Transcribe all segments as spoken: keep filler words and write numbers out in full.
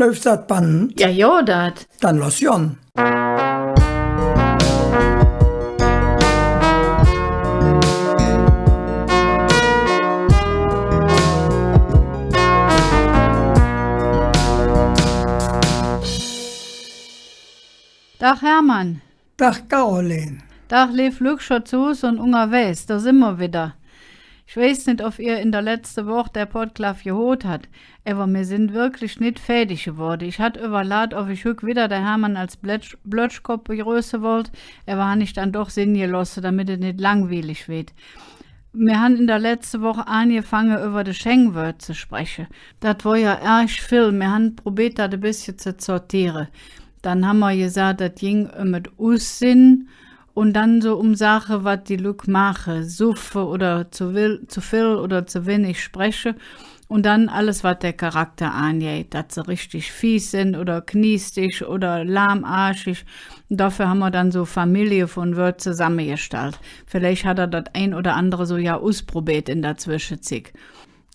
Läuf dat Band? Jo, jo, dat. Dann loss gonn. Dag, Hermann. Dag, Caroline. Dag, leev Lückcher zo Hus un ungerwägs, do sin mer widder. Ich weiß nit, ov ehr en der letzte Woch der Podklaaf gehoot hat, ävver mir sin wirklich nit fäädig gewoode. Ich hatt üvverlaht, ov ich hügg widder der Hermann als Blötsch-, Blötschkopp begröße wollt, ävver han ich dann doch sin gelooße, domet et nit langwielig weed. Mir han en der letzte Woch aangefange, üvver de Schängwööd ze spreche. Dat wor jo ärg vill. Mir han probeet, dat e bessche ze sorteere. Dann han mer gesaht, dat ging öm et Ussinn un dann su öm Saache, wat die Lück maache, suffe oder ze vill, ze vill oder ze winnig spreche. Un dann alles, wat der Charakter aangeiht, dat se richtig fies sin oder kniestig oder lahmarschig. Un doför han mer dann su Famillie vun Wööd zesammegestallt. Villeich hat ehr dat ein oder andere su jo usprobeet en der Zweschezigg.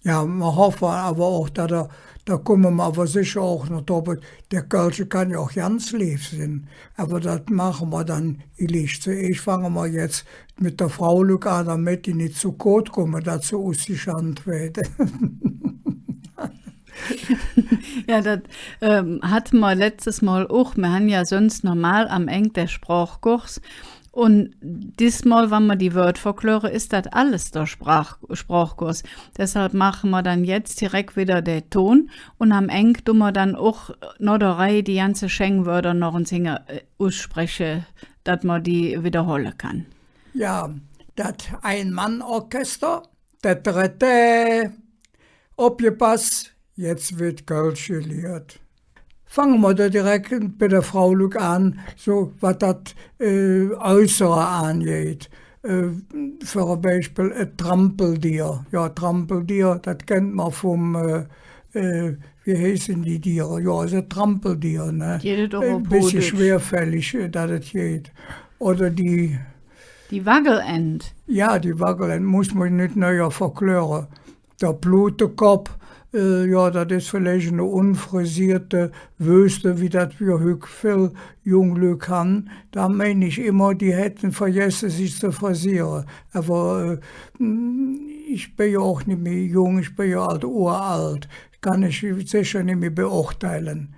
Jo, mer hoffe ävver och, dat ehr, do kumme mer ävver secher och noch drop. Der Kölsche kann jo och ganz leev sin. Ävver dat maache mer dann villeich zoeets. Fange mer jetz met de Fraulück aan, domet die nit zo koot kumme, dat se usgeschannt weede. Jo, dat, ähm, hatte mer letztes Mol och. Mir han jo söns normal am Engk der Sprochkurs. Un dismol, wann mer die Wööd verkläre, es dat alles der Sprach-, Sprochkurs. Deshalv maache mer dann jetz direk widder der Ton un am Engk dun mer dann och noh der Reih die ganze Schängwööd noch ens hinger, äh, usspreche, dat mer die widderholle kann. Jo, dat Ein-Mann-Orchester, dat drette, opgepass, jetz weed Kölsch geliert. Fange mer do direk bei de Fraulück aan, su wat dat, äh, Äußere aangeiht. Äh, för e Beispill, e Trampeldier. Jo, Trampeldier, dat kennt mer vum, äh, äh, wie heiße die Diere? Jo, es e Trampeldier, ne? Geiht et och op Huhdeutsch? E bessche schwerfällig, äh, dat et geiht. Oder die Waggelent. Jo, die Waggelent muss mer nit nöher verkläre. Der Plutekopp, äh, jo, dat es villeich ene unfrisierte Wöste, wie dat mer hügg vill jung Lück han. Do mein ich immer, die hätte vergesse, sich ze frisiere. Ävver, äh, ich ben jo och nit mih jung, ich ben jo ald uralt. Kann ich secher nit mih beurdeile.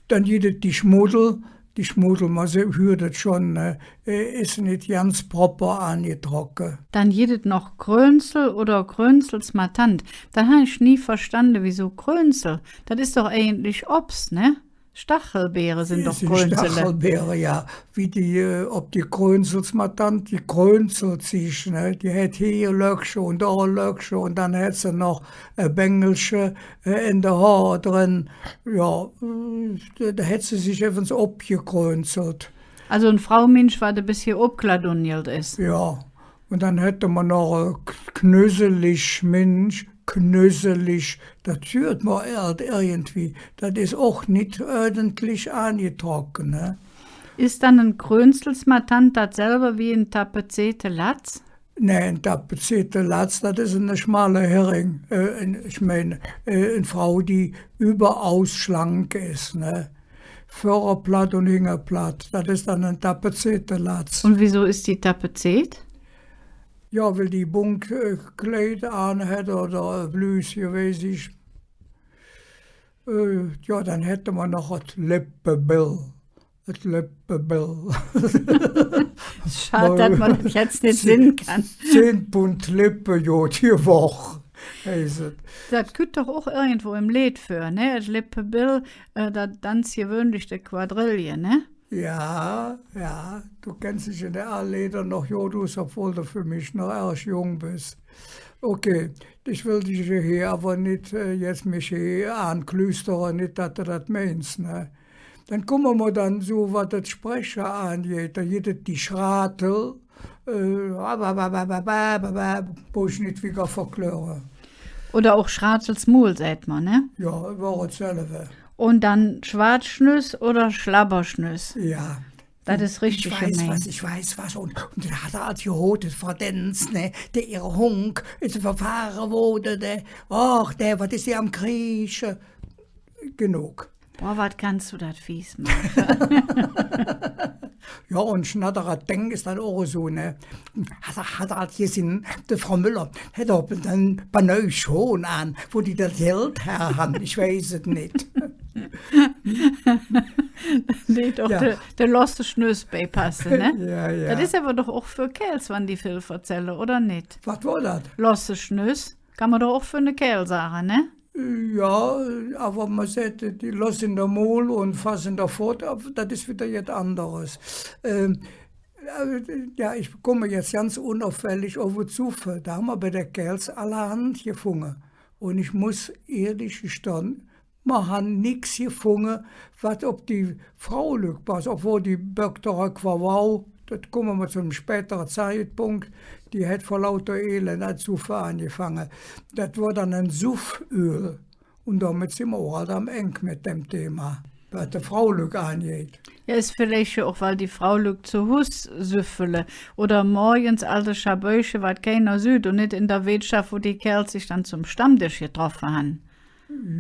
Dann gitt et die Schmuddel, die Schmuddel, mer se-, hürt et schon, ne? Äh, es nit ganz propper aangetrocke. Dann gitt et noch Krönzel oder Krönzelsmatant. Dat han ich nie verstande, wiesu Krönzel? Dat es doch eigentlich Obs, ne? Stachelbeere sin doch Krönzele. Stachelbeere, jo. Wie die, äh, op die Krönzelsmatant, die krönzelt sich, ne? Die hät hee e Löckche un do e Löckche un dann hät se noch e Bängelche, äh, en de Hoor dren. Jo, äh, do hät se sich evvens opgekrönzelt. Alsu en Frauminsch, wat e bessche opkladunjelt es. Jo. Un dann hätte mer noch, äh, k-, knüsselig Minsch, knüsselig, dat hürt mer ald irgendwie. Dat es och nit ööntlich aangetrocke, ne? Es dann en Krönzelsmatant datselve wie en tapezeete Latz? Nä, en tapezeete Latz, dat es ene schmale Hering. Äh, en, ich mein, äh, en Frau, die überaus schlank es, ne? Vörre platt un hinge platt, dat es dann en tapezeete Latz. Un wiesu es die tapezeet? Jo, weil die bunt, äh, Kleid aan hät oder, äh, Blüsche, weiß ich. Äh, jo, dann hätte mer noch et Lippebill. Et Lippebill. Schad, dat mer dat jetz nit sinn kann. Zehn Pund Lippe, jo, die Woch. Heiß et. Dat kütt doch och irgendwo em Leed vör, ne? Et Lippebill, äh, dat danz gewöhnlich de Quadrille, ne? Jo, jo. Do kenns dich en de aal Leeder noch god us, obwohl do för mich noch ärg jung bes. Okay, ich well dich hee ävver nit, äh, jetz mich hee aanklüstere, nit dat do dat meins, ne? Dann kumme mer dann su, wat dat Spreche aangeiht, do gitt et die Schratel, äh, wo ich nit wigger verkläre. Oder och Schratels Muul, säht mer, ne? Jo, wor et selve. Un dann Schwaadschnüss oder Schlabberschnüss? Jo. Dat es richtig gemein. Ich weiß, was, ich weiß, was. Un, un dann hät ehr ald gehoot, et Frau Denz, ne, der ehr Hungk es verfahre woode, ne. Och, dä, wat es die am Kriesche? Genog. Boah, wat kanns do dat fies maache. Jo, un Schnatterateng es dann och esu, ne? Hät, hät ald gesinn, de Frau Müller hät op en Banneuschohn aan, wo die dat Geld her han, ich weiß et nit. Nä, doch, jo. De, de losse Schnüss beipasse, ne? Jo, jo. Dat es ävver doch och för Kääls, wann die vill verzälle, oder nit? Wat wor dat? Losse Schnüss. Kann mer doch och för ne Kääl sage, ne? Jo, ävver mer säht, die loss en der Mul un fass en der Fott, dat es widder jet anderes. Ähm, äh, jo, ich kumme jetz ganz unauffällig op et Suffe. Do han mer bei de Kääls allerhand gefunge. Un ich muss ihrlich gestonn, mer han nix gefunge, wat op die Fraulück pass, obwohl die Böck der Röck verwau, dat kumme mer zo enem spädere Zeitpunk, die hät vör lauter Elend et Suffe aangefange. Dat wor dann en Sufföl. Un domet sin mer och ald am Eng met dem Thema, wat de Fraulück aangeiht. Jo, es villeich jo och, weil die Fraulück zo Hus süffele oder morgens ald e Schabäuche, wat keiner süht, un nit en der Weetschaff, wo die Kääls sich dann zom Stammdesch getroffe han.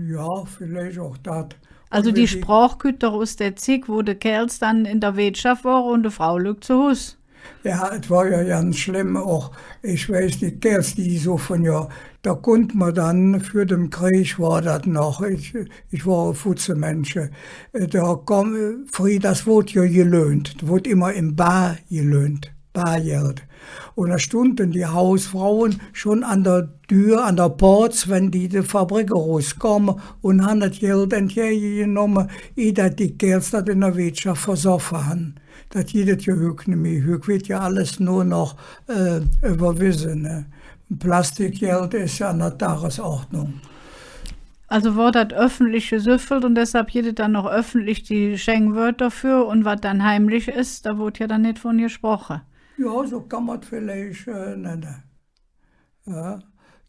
Jo, villeich och dat. Alsu die Sproch kütt doch us der Zigg, wo de Kääls dann en der Weetschaff wore un de Fraulück zo Hus. Jo, et wor jo ganz schlemm och. Ich weiß, die Kääls, die soffe jo, do kunnt mer dann, vür dem Kreeg wor dat noch, ich, ich wor e Futzemännche, äh, do kom, äh, frieh, dat woodt jo gelöhnt, woodt immer en bar gelöhnt. Bargeld. Un do stundte die Husfraue schon an der Dür, an der Pooz, wann die de Fabrik eruskome, un han dat Geld entgäge genomme, ih dat die Kääls dat en der Weetschaff versoffe han. Dat gitt et jo hügg nit mih. Hügg weed jo alles nor noch, äh, üvverwese, ne? Plastikgeld es jo an der Tagesordnung. Alsu wor dat öffentlich gesüffelt un deshalv gitt et dann och öffentlich die Schängwööd doför un wat dann heimlich es, do woodt jo dann nit vun gesproche. Jo, su kann mer et villeich, äh, nenne. Jo.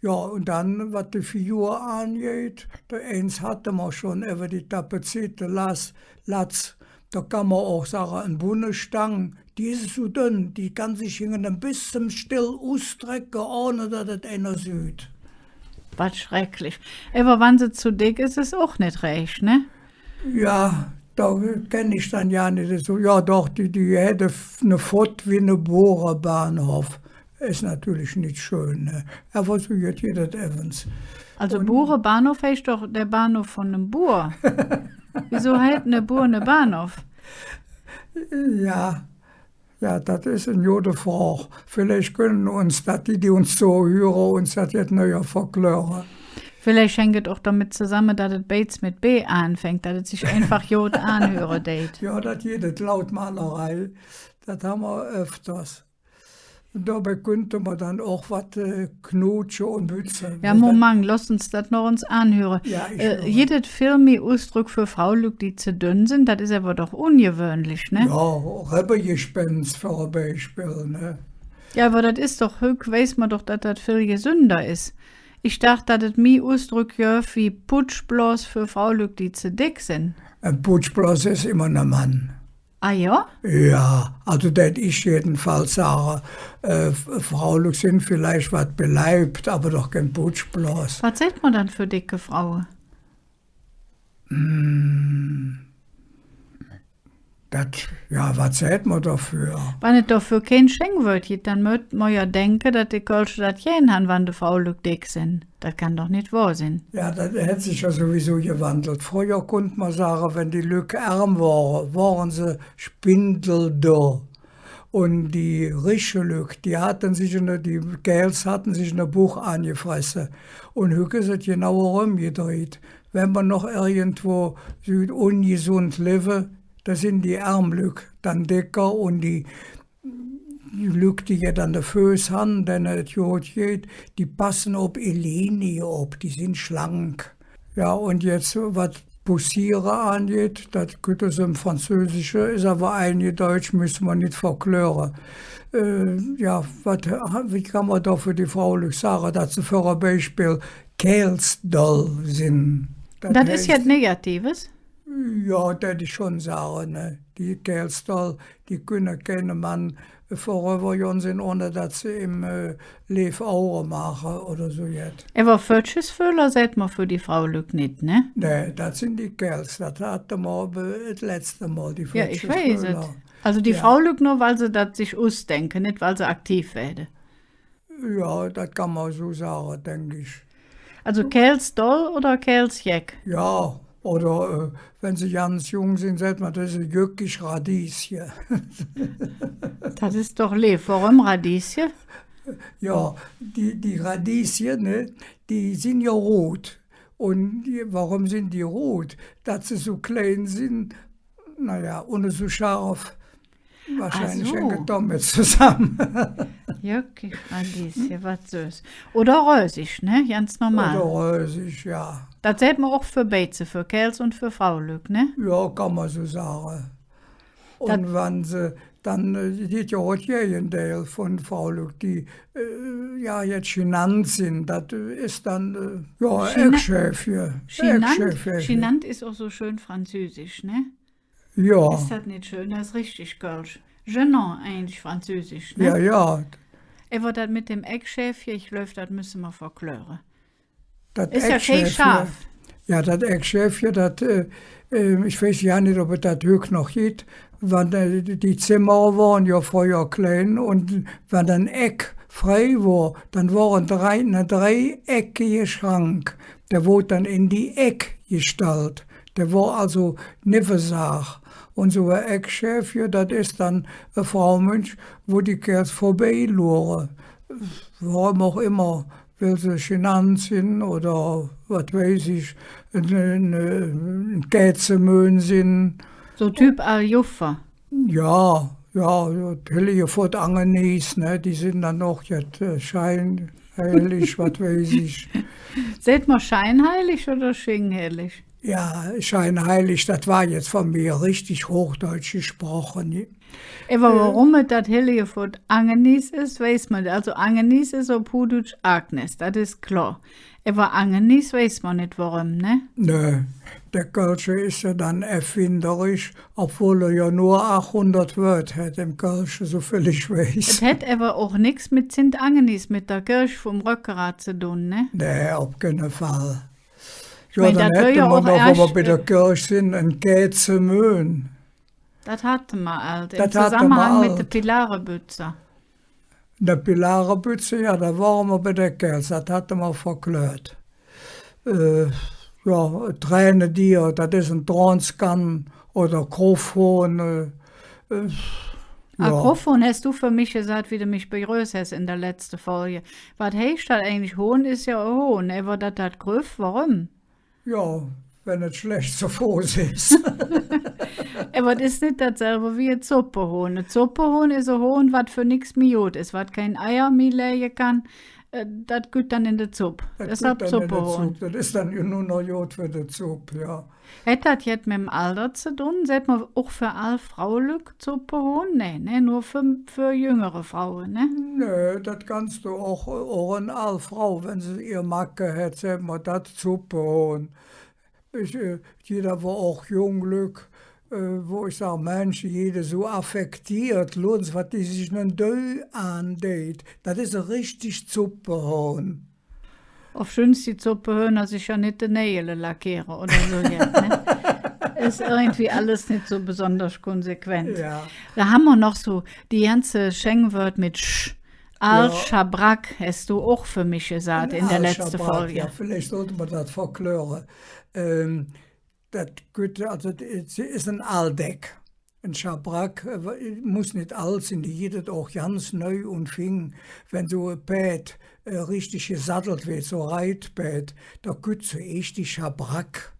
Jo, un dann, wat de Figur aangeiht, do eins hatte mer schon, üvver die Tapezite, Latz, Latz, do kann mer och sage, en Bunnestang, die es su dönn, die kann sich hinger enem Bessem still usstrecke, ohne dat et einer süht. Wat schrecklich. Ävver wann se zo deck es, es och nit rääch, ne? Jo, do kenn ich dann jo nit esu. Jo, doch, die, die hät en F-, ne Fott wie ne Burebahnhoff. Es natörlich nit schön, ne? Ävver su jet gitt et evvens. Alsu, un Burebahnhoff heiß doch der Bahnhoff vun nem Buur. Wiesu heiß ne Buur ne Bahnhoff? Jo, jo, dat es en gode Frog. Villeich künne uns dat die, die uns zohüre, uns dat jet nöher verkläre. Villeich hängk et och domet zesamme, dat et beids met B aanfängk, dat et sich einfach god aanhüre deit. Jo, dat gitt et, Lautmalerei. Dat han mer öfters. Un dobei künnt mer dann och wat, äh, knutsche un bütze. Jo, Moment, loss uns dat noch ens aanhüre. Jo, ich hüre. Gitt et vill mih Usdröck för Fraulück, die ze dönn sin? Dat es ävver doch ungewöhnlich, ne? Jo, Rebbegespens för e Beispill, ne? Jo, ävver dat es doch, hügg weiß mer doch, dat dat vill gesünder es. Ich daach, dat et mih Usdröck göv wie Putschblos för Fraulück, die ze deck sin. En Putschblos es immer ne Mann. Ah jo? Jo, alsu dat ich jedenfalls sage, äh, F-, Fraulück sin villeich wat beleib, ävver doch kein Putschblos. Wat säht mer dann för decke Fraue? Hm. Dat, jo, wat säht mer doför? Wann et doför kein Schängwööd gitt, dann mööt mer jo denke, dat de Kölsche dat gään han, wann de Fraulück deck sin. Dat kann doch nit wohr sin. Jo, dat hät sich jo suwiesu gewandelt. Fröher kunnt mer sage, wann die Lück ärm wore, wore se spindeldürr. Un die riche Lück, die hatte sich ene, die Kääls hatte sich ene Buch aangefresse. Un hügg es et genau erömgedriht. Wann mer noch irgendwo süht, ungesund levve, do sin die ärm Lück dann decker un die Lück, die jet an de Föß han, denne et god geiht, die passe op ehr Linie op, die sin schlank. Jo, un jetz, wat Poussiere aangeiht, dat kütt us dem Französische, es ävver eingedeutsch, müsse mer nit verkläre. Äh, jo, wat, wie kann mer do för die Fraulück sage, dat se för e Beispill käälsdoll sin? Dat es jet Negatives? Jo, dat dät ich schon sage, ne? Die käälsdoll, die künne keine Mann vorüvvergonn sin, ohne dat se im, äh, leev Auge maache oder su jet. Ävver Föttchesföhler säht mer för die Fraulück nit, ne? Nä, dat sin die Kääls. Dat hatte mer be-, et letzte Mol, die Föttchesföhler. Jo, ich weiß et. Also die Fraulück nor, weil se dat sich usdenke, nit weil se aktiv weede. Jo, dat kann mer su sage, denk ich. Also Kääls doll oder Kääls jeck? Jo, oder, äh, wenn se ganz jung sin, säht mer, dat es e jöckig Radieschen. Dat es doch leev. Woröm Radieschen? Jo, die, die Radieschen, ne, die sin jo rud. Un die, woröm sin die rud? Dat se su klein sin, na jo, un su scharf. Wahrscheinlich hängk et domet zesamme. Ach su. Jöckig Radieschen, wat söß. Oder rösig, ne? Ganz normal. Oder rösig, jo. Dat säht mer och för beidse, för Kääls un för Fraulück, ne? Jo, kann mer su sage. Un wann se dann, äh, gitt jo och et Gägendeil vun Fraulück, die, äh, jo, jetz schinant sin, dat, äh, es dann, äh, jo, Schina-, Eckschäfche. Schinant, Eckschäfche. Schinant es och su schön französisch, ne? Jo. Es dat nit schön? Dat es richtig kölsch. Genant, eigentlich französisch, ne? Jo, jo. Ävver dat met dem Eckschäfche, ich gläuv, dat müsse mer verkläre. Dat Eckschäfche. Es jo kei Schaf. Jo, dat Eckschäfche, dat, äh, äh, ich weiß jo nit, ov et dat hügg noch gitt. Wann, äh, die Zemmer wore jo fröher klein un wann en Eck frei wor, dann wor en drei-, ne dreieckige Schrank. Dä woodt dann en die Eck gestallt. Dä wor alsu Nevvesaach. Un su e Eckschäfche, dat es dann e Frauminsch, wo die Kääls vörbeiluure. Woröm och immer, weil se schinant sin oder, wat weiß ich, en, en, en Kääzemöhn sin. Su Typ aal Juffer. Jo, jo, jo, Hellige Fott Angenies, ne, die sin dann och jet, äh, scheinheilig, wat weiß ich. Säht mer scheinheilig oder schinghellig? Jo, scheinheilig, dat wor jetz vun mir richtig huhdeutsch gesproche, ne? Ävver woröm et dat Hellige Fott Angenies es, weiß mer nit. Alsu Angenies es op Huhdütsch Agnes, dat es klor. Ävver Angenies weiß mer nit, woröm, ne? Nä, der Kölsche es jo dann erfinderisch, obwohl hä jo nor aachhundert Wööd hät em Kölsche, su vill ich weiß. Et hät ävver och nix met Zint Angenies, met der Kirch vum Röckerad ze dun, ne? Nä, op keine Fall. Jo, dann hätte mer noch, wo mer bei der Kirch sin, en Kääzemöhn. Dat hatte mer ald, em Zosammehang met de Pilarebützer. De Pilarebützer, jo, do wore mer bei de Kääls, dat hatte mer verklärt. Äh, jo, Tränedier, dat es en Tronskann oder Kruffhohn, äh, äh, Ah, jo. Kruffhohn häs do för mich gesaht, wie do mich begröß häs en der letzte Folg. Wat heiß dat eigentlich? Hohn es jo e Hohn, ävver dat, dat Krüff, woröm? Jo, wann et schlääch ze Foß es. Ävver et es nit datselve wie e Zuppehohn. E Zuppehohn es e Hohn, wat för nix mih god es, wat kein Eier mih läge kann. Äh, dat gitt dann en de Zupp. Dat gitt dann en de Zupp. Deshalv Zuppehohn. Dat es dann jo nor noch god för de Zupp, jo. Hät dat jet met dem Alder ze dun? Säht mer och för aal Fraulück Zuppehohn? Nä, ne, nor för, för jüngere Fraue, ne? Nä, dat kanns do och, och en aal Frau, wann se ehr Macke hät, säht mer dat Zuppehohn. Ich, äh, et gitt ävver och jung Lück, äh, wo ich sage, Minsch, jede su affektiert, luur ens, wat die sich ene Däu aandeit. Dat es e richtig Zuppehohn. Ovschüns die Zuppehohner sich jo nit de Nägele lackeere oder su jet, ne? Es irgendwie alles nit su besonders konsequent. Jo. Do han mer noch su die ganze Schängwööd met Sch. Aal Schabrack häs do och för mich gesaht en der letzte Folg. Jo, villeich sollt mer dat verkläre. Ähm, dat gitt, alsu, et es en Aaldeck. En Schabrack, äh, muss nit ald sin, die gitt et och ganz neu un fing, wann su e Pääd, äh, richtig gesaddelt weed, su Reitpääd, do gitt et su eesch die Schabrack.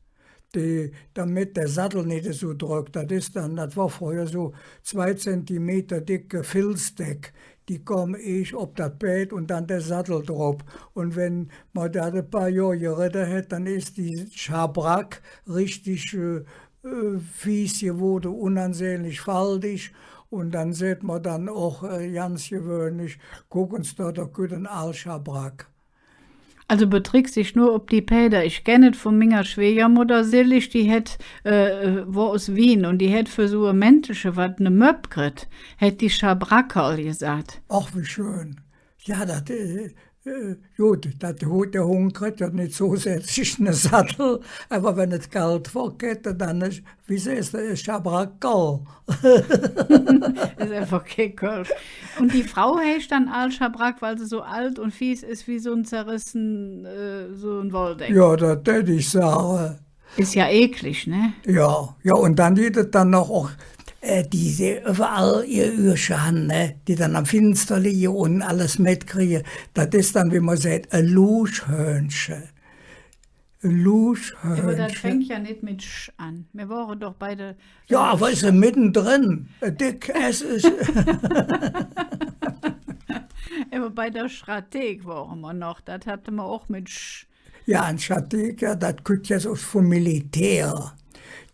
Die, domet der Saddel nit esu dröck, dat es dann, dat wor fröher su zwei Zentimeter decke Filzdeck, die kom eesch op dat Pääd un dann der Saddel drop. Un wann mer do e paar Johr geredde hät, dann es die Schabrack richtig, äh, äh, fies gewoode, unansehnlich, faldig. Un dann säht mer dann och, äh, ganz gewöhnlich, kuck ens do, do kütt en aal Schabrack. Also betrick dich nor op die Pääder. Ich kenne et vun minger Schwiegermudder, selig, die hät, äh, wor us Wien, un die hät för su e Mäntelche, wat ne Möpp kritt, hät die Schabrackerl gesaht. Ach, wie schön. Jo, dat, äh, äh, god, dat hät der Hungk kritt jo nit zosätzlich ne Saddel, ävver wann et kald wor, kritt hä dann, äh, wie se es, äh, Schabrackerl. Es einfach kei Kölsch. Un die Frau heiß dann aal Schabrack, weil se su alt un fies es wie su en zerresse, äh, su en Wolldeck. Jo, dat dät ich sage. Es jo eklig, ne? Jo, jo, un dann gitt et dann noch och, äh, die se üvverall ehr Ührcher han, ne? Die dann am Finster lige un alles metkrige. Dat es dann, wie mer säht, e Luuschhöhnche. Luuschhöhnche. Ävver dat fängk jo nit met Sch aan. Mer wore doch bei der, jo, äh, ävver es jo meddendren. Äh, dick, es es. Ävver bei der Schrateek wore mer noch. Dat hatte mer och met Sch. Jo, en Schrateek, jo, dat kütt jetz us vum Militär.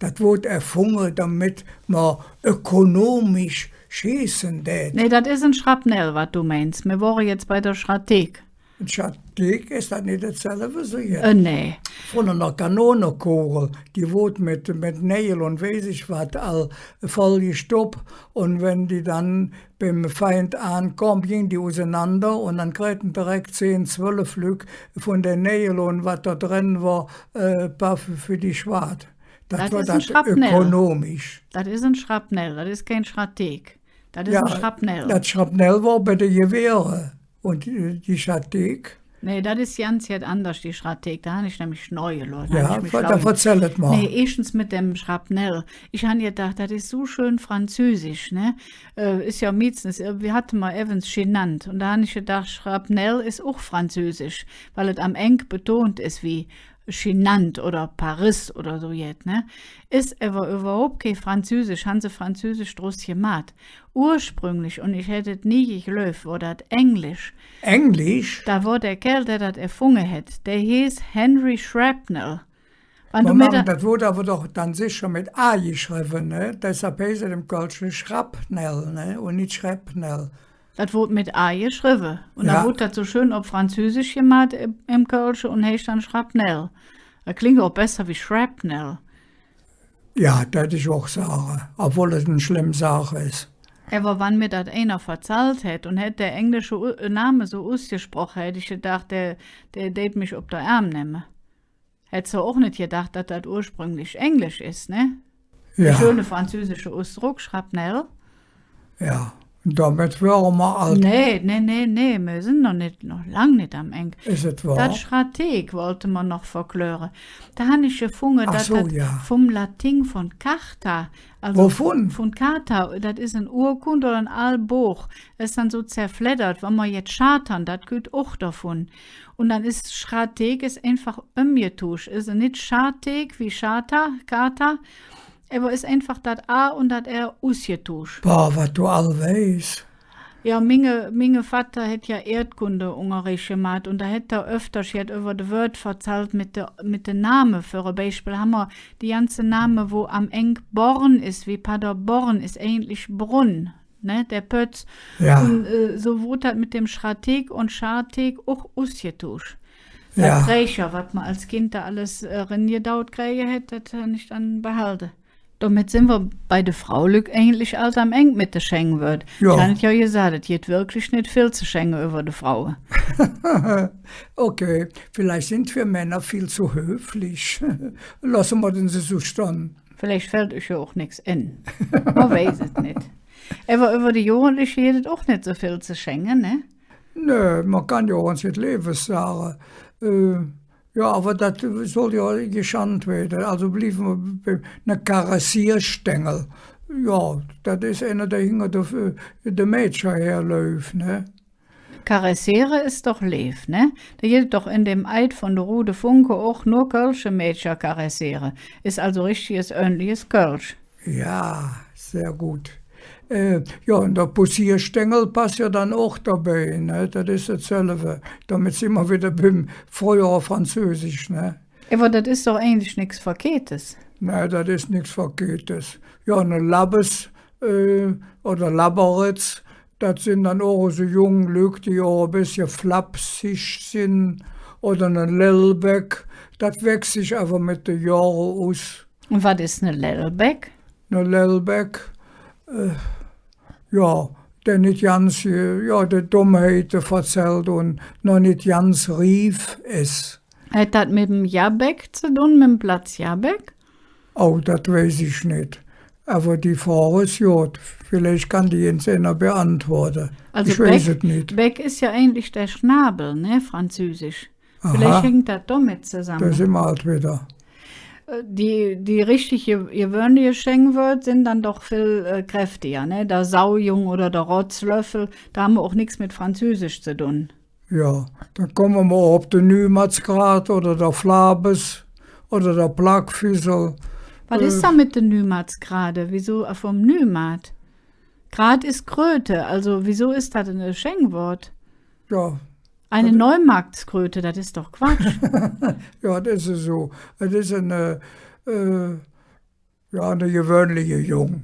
Dat woodt erfunge, domet mer ökonomisch scheeße dät. Nä, dat es en Schrapnell, wat do meins. Mer wore jetz bei der Schrateek. En Schrateek, es dat nit datselve, su jet? Äh, nä. Vun ener Kanonekogel, die woodt met, met Nägel un weiß ich wat all voll gestopp. Un wann die dann beim Feind aankom, ging die usenander un dann kräte direk zehn, zwölf Lück vun de Nägel un wat do dren wor, äh, paar för, för die Schwad. Dat wor dat ökonomisch. Dat es en Schrapnell, dat es kein Schrateek. Dat es en Schrapnell. Dat Schrapnell wor bei de Gewehre. Un, äh, die Schrateek? Nä, dat es ganz jet anders, die Schrateek. Do han ich nämlich neu gelosst. Jo, dann verzäll et mal. Nä, eeschtens met dem Schrapnell. Ich han gedaach, dat es su schön französisch, ne? Äh, es jo meeschtens, äh, mer hatte mer evvens Schinant. Un do han ich gedaach, Schrapnell es och französisch, weil et am Eng betont es, wie Schinant oder Paris oder su jet, ne? Es ävver üvverhaup kei Französisch, han se Französisch drus gemaht. Ursprünglich, un ich hätt et nie gegläuv, wor dat Englisch. Englisch? Do wor der Kääl, dä dat erfunge hät, dä heeß Henry Shrapnel. Wann do mer dat, dat woodt ävver doch dann secher met A geschrevve, ne? Deshalv heiß et em Kölsche Schrapnell, ne? Un nit Schrapnel. Dat woodt met A geschrevve. Un dann woodt dat su schön op Französisch gemaht em, em Kölsche un heiß dann Schrapnell. Dat klingk och besser wie Shrapnel. Jo, dat dät ich och sage, obwohl et en schlemm Saach es. Ävver wann mir dat einer verzallt hätt un hätt der englische U-, äh, Name su usgesproche, hätt ich gedaach, dä, dä dät mich op der Ärm nemme. Hätts do och nit gedaach, dat dat ursprünglich Englisch es, ne? Jo. Der schöne französische Usdrock, Schrapnell. Jo, un domet wöre mer ald. Nä, nä, nä, nä, mir sin noch nit, noch lang nit am Eng. Es et wohr? Dat Schrateek wollte mer noch verkläre. Do han ich gefunge, dat dat vum Lating vun carta, also vun carta, dat es en Urkund oder en aal Boch, es dann su zerfleddert, wann mer jetz Schatern, dat kütt och dovun. Un dann es Schrateek es einfach ömgetuusch. Es nit Scharteek wie Scharter, Kater, ävver es einfach dat A un dat R usgetuusch. Boah, wat do all weiß. Jo, minge, minge Vatter hät jo Erdkundeungerreech gemaht un do hät hä öfters jet üvver de Wööd verzallt met de, met de Name. För e Beispill han mer die ganze Name, wo am Eng Born es, wie Paderborn, es eigentlich Brunn. Ne, der Pötz. Jo. Un, äh, su woodt dat met dem Schrateek un Scharteek och usgetuusch. Jo. Dat Krächer, wat mer als Kind do alles, äh, eringedaut kräge hät, dat han ich dann behalde. Domet sin mer bei de Fraulück eigentlich ald am Eng met de Schängwööd. Jo. Ich han et jo gesaht, et gitt wirklich nit vill ze schänge üvver de Fraue. Okay, villeich sin mer Männer vill ze höflich. Looße mer dä su stonn. Villeich fällt üch jo och nix en. Mer weiß et nit. Ävver üvver de Jugendliche gitt et och nit su vill ze schänge, ne? Nä, mer kann jo och nit Leeves sage. Äh, jo, ävver dat soll jo geschannt weede. Also blieve mer bei ne Karessierstängel. Jo, dat es einer, dä hinger de, de Mädcher herläuf, ne? Karessiere es doch leev, ne? Do gitt et doch en dem Eid vun de Rude Funke och nor kölsche Mädcher karessiere. Es also richtiges, ööntliches Kölsch. Jo, sehr god. Äh, jo, un der Poussierstängel pass jo dann och dobei, ne? Dat es datselve. Domet si mer widder beim fröhere Französisch, ne? Ävver dat es doch eigentlich nix Verkehrtes. Nä, dat es nix Verkehrtes. Jo, ne Labbes, äh, oder Labberitz, dat sin dann och esu jung Lück, die och e bessche flapsig sin. Oder ne Lellbäck, dat wähß sich ävver met de Johre us. Un wat es ne Lellbäck? Ne Lellbäck, äh, jo, dä nit ganz, äh, jo, dä Dommheite verzällt un noch nit ganz rief es. Hät dat met dem Jabbeck ze dun, met dem Platz Jabbeck? Oh, dat weiß ich nit. Ävver die Frog es god. Villeich kann die uns einer beantwoode. Also ich weiß et nit. Beck es jo eigentlich der Schnabel, ne, französisch. Aha. Villeich hängk dat domet zesamme. Do sin mer ald widder. Äh, die, die richtig ge-, gewöhnliche Schängwööd sin dann doch vill, äh, kräftiger, ne? Der Saujung oder der Rotzlöffel, do han mer och nix met Französisch ze dun. Jo, dann kumme mer op der Nüümaatskrad oder der Flabes oder der Plackfissel. Wat es do met der Nüümaatskrad? Wiesu, äh, vum Nüümaat? Krad es Kröte, also wiesu es dat e Schängwood? Jo. Eine Neumarktskröte, dat es doch Quatsch. Jo, dat es esu. Dat es en, äh, äh, Jo, ne gewöhnliche Jung.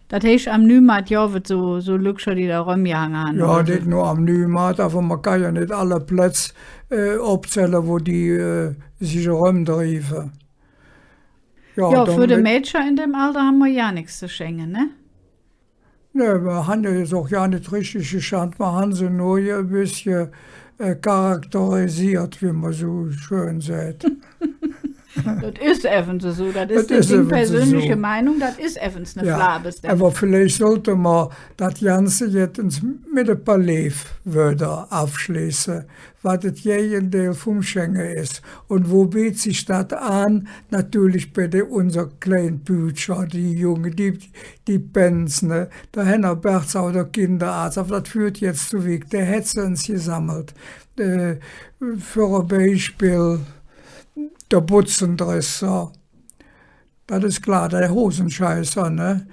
Dat heiß, am Nüümaat gov et su, su Lückcher, die do erömgehange han, oder su? Jo, nit nor am Nüümaat, ävver mer kann jo nit alle Plätz, äh, opzälle, wo die, äh, sich erömdrieve. Jo, jo, för de Mädcher en däm Alder han mer jo nix ze schänge, ne? Nä, mer han jo jetz och jo nit richtig geschannt, mer han se nor e bessche, äh, charakterisiert, wie mer su schön säht. Dat es evvens esu, dat es ding persönliche Meinung, dat es evvens ne Flabes. Jo, ävver villeich sollte mer dat Ganze jetz ens met e paar leev Wööder avschleeße. Wat et Gägedeil vum Schänge es. Un wo beed sich dat aan? Natörlich bei de, unser klein Pütcher, die Junge, die, die Pänz, ne? Der Henner Bertz, der Kinderaaz, ävver dat föht jetz ze wigg. Dä hät se ens gesammelt. Äh, för e Beispill, der Butzendresser. Dat es klor, der Hosenscheißer, ne?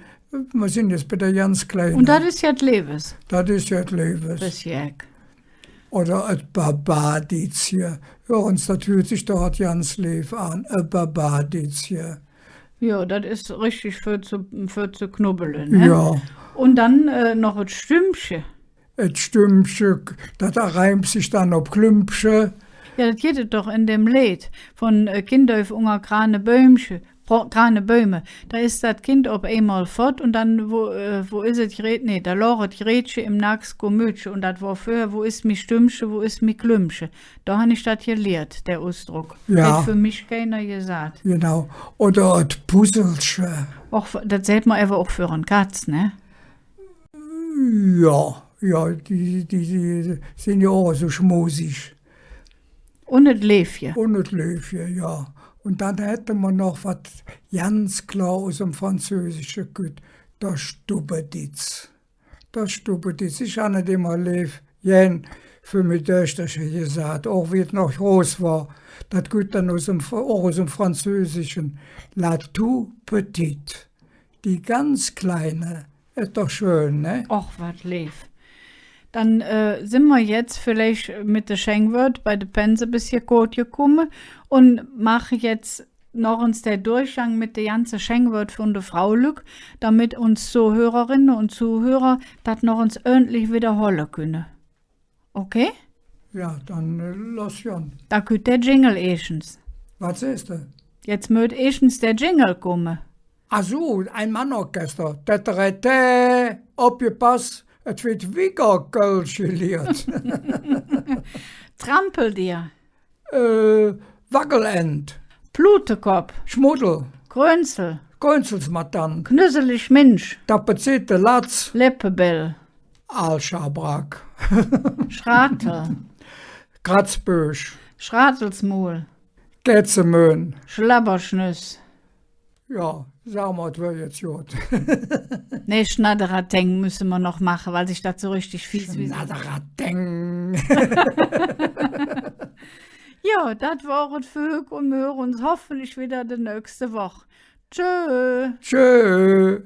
Mer sin jetz bei de ganz Kleine. Un dat es jet Leeves. Dat es jet Leeves. Dat es jeck. Oder et Babaditzche. Hür ens, dat hürt sich doch ganz leev aan. E Babaditzche. Jo, dat es richtig för ze, för ze knubbele, ne? Jo. Un dann, äh, noch et Stümpche. Et Stümpche, dat reimp sich dann op Klümpche. Jo, dat gitt et doch en däm Leed vun, äh, Kind läuf unger grane Bäumche, Bro-, grane Bäume. Do es dat Kind op eimol fott un dann, wo, äh, wo es et Gret-, nä, do log et Gretche em Naaks Kommödche un dat wor vörher, wo es mi Stümpche, wo es mi Klümpche? Do han ich dat geliert, der Usdrock. Jo. Hät för mich keiner gesaht. Genau. Oder et Puselche. Och, dat säht mer ävver och för en Katz, ne? Jo, jo, die, die, die sin jo och esu schmusig. Un et Leevche. Un et Leevche, jo. Un dann hätte mer noch, wat ganz klor us dem Französische kütt, der Stubbeditz. Der Stubbeditz. Ich han et immer leev gään för mi Döchterche gesaht, och wie et noch groß wor. Dat kütt dann us dem Fr-, och us dem Französische. La tout petite. Die ganz Kleine. Es doch schön, ne? Och, wat leev. Dann, äh, sin mer jetz villeich met de Schängwööd bei de Pänz e bessche koot gekumme un maache jetz noch ens der Durchgang met de ganze Schängwööd vun de Fraulück, domet uns Zohörerinne un Zohörer dat noch ens ööntlich widderholle künne. Okay? Jo, dann, äh, loss gonn. Do kütt der Jingle eesch ens. Wat sähs de? Jetz mööt eesch ens der Jingle kumme. Ach su, ein Mann-Orchester. Täterätä, opgepass, et weed wigger Kölsch geliert. Trampel dir. Äh, Waggelent. Plutekopp. Schmuddel. Krönzel. Krönzelsmatant. Knüsselig Minsch. Tapezete Latz. Leppebell. Aal Schabrack. Schratel. Kratzbösch. Schratelsmuul. Kätzemöhn. Schlabberschnüss. Jo, sage mer, et wör jetz god. Nä, Schnadderateng müsse mer noch maache, weil sich dat su richtig fies wie Schnadderateng. Jo, dat wor et för hügg un mer höre uns hoffentlich widder de nächste Woch. Tschö. Tschö.